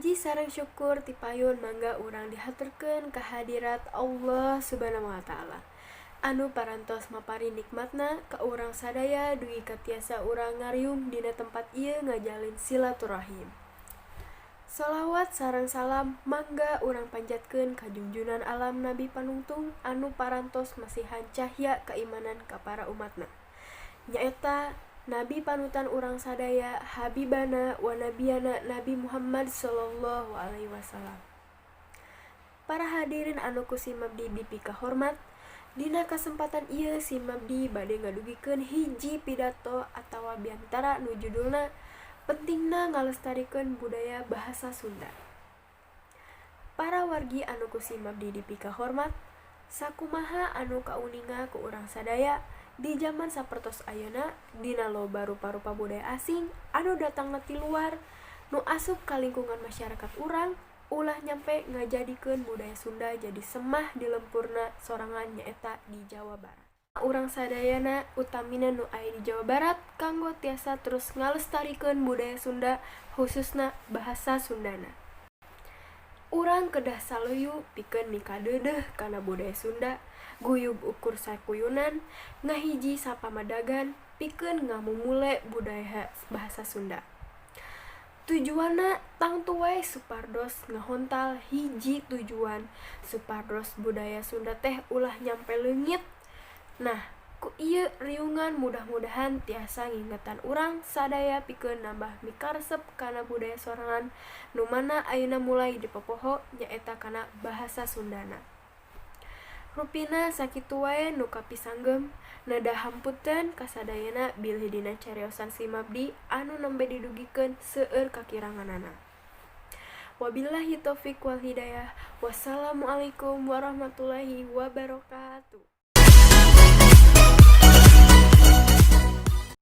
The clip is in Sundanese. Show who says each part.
Speaker 1: Puji sareng syukur tipayun mangga urang dihaturkeun ka hadirat Allah Subhanahu wa Ta'ala anu parantos maparin nikmatna ka urang sadaya dugi ka tiasa urang ngariung dina tempat ieu ngajalin silaturahim. Sholawat sareng salam mangga urang panjatkeun ka junjunan alam Nabi Panungtung anu parantos masihan cahya kaimanan ka para umatna, nyaeta Nabi panutan urang sadaya, Habibana wa Nabiyana Nabi Muhammad Shallallahu Alaihi Wasallam. Para hadirin anu ku simabdi dipikahormat, dina kasempatan ieu simabdi bade ngadugikeun hiji pidato atawa biantara nu judulna "Pentingna Ngalestarikeun Budaya Bahasa Sunda". Para wargi anu ku simabdi dipikahormat, sakumaha anu kauninga ku urang sadaya, di jaman sapertos ayeuna dina loba rupa-rupa budaya asing anu datangna ti luar nu asup ka lingkungan masyarakat urang, ulah nyampe ngajadikeun budaya Sunda jadi semah di lempurna sorangan, nyaeta di Jawa Barat. Urang sadayana, utamina nu aya di Jawa Barat, kanggo tiasa terus ngalestarikeun budaya Sunda, khususna bahasa Sundana. Urang kedah saluyu pikeun mikadeudeuh kana budaya Sunda, guyub ukur sakuyunan, ngahiji sapamadagan pikeun ngamumule budaya bahasa Sunda. Tujuanna tangtu wae supados ngahontal hiji tujuan, supados budaya Sunda teh ulah nyampe leungit. Nah, ku ieu riungan mudah-mudahan tiasa ngingetan urang sadaya pikeun nambah mikaresep kana budaya sorangan nu mana ayeuna mulai dipopoho, nyaeta kana bahasa Sundana. Rupina sakitu wae nu kapisanggem, neda hapunten kasadayana bilih dina cariosan simabdi anu nembe didugikeun seueur kakiranganana. Wabillahi taufik wal hidayah. Wassalamualaikum warahmatullahi wabarakatuh.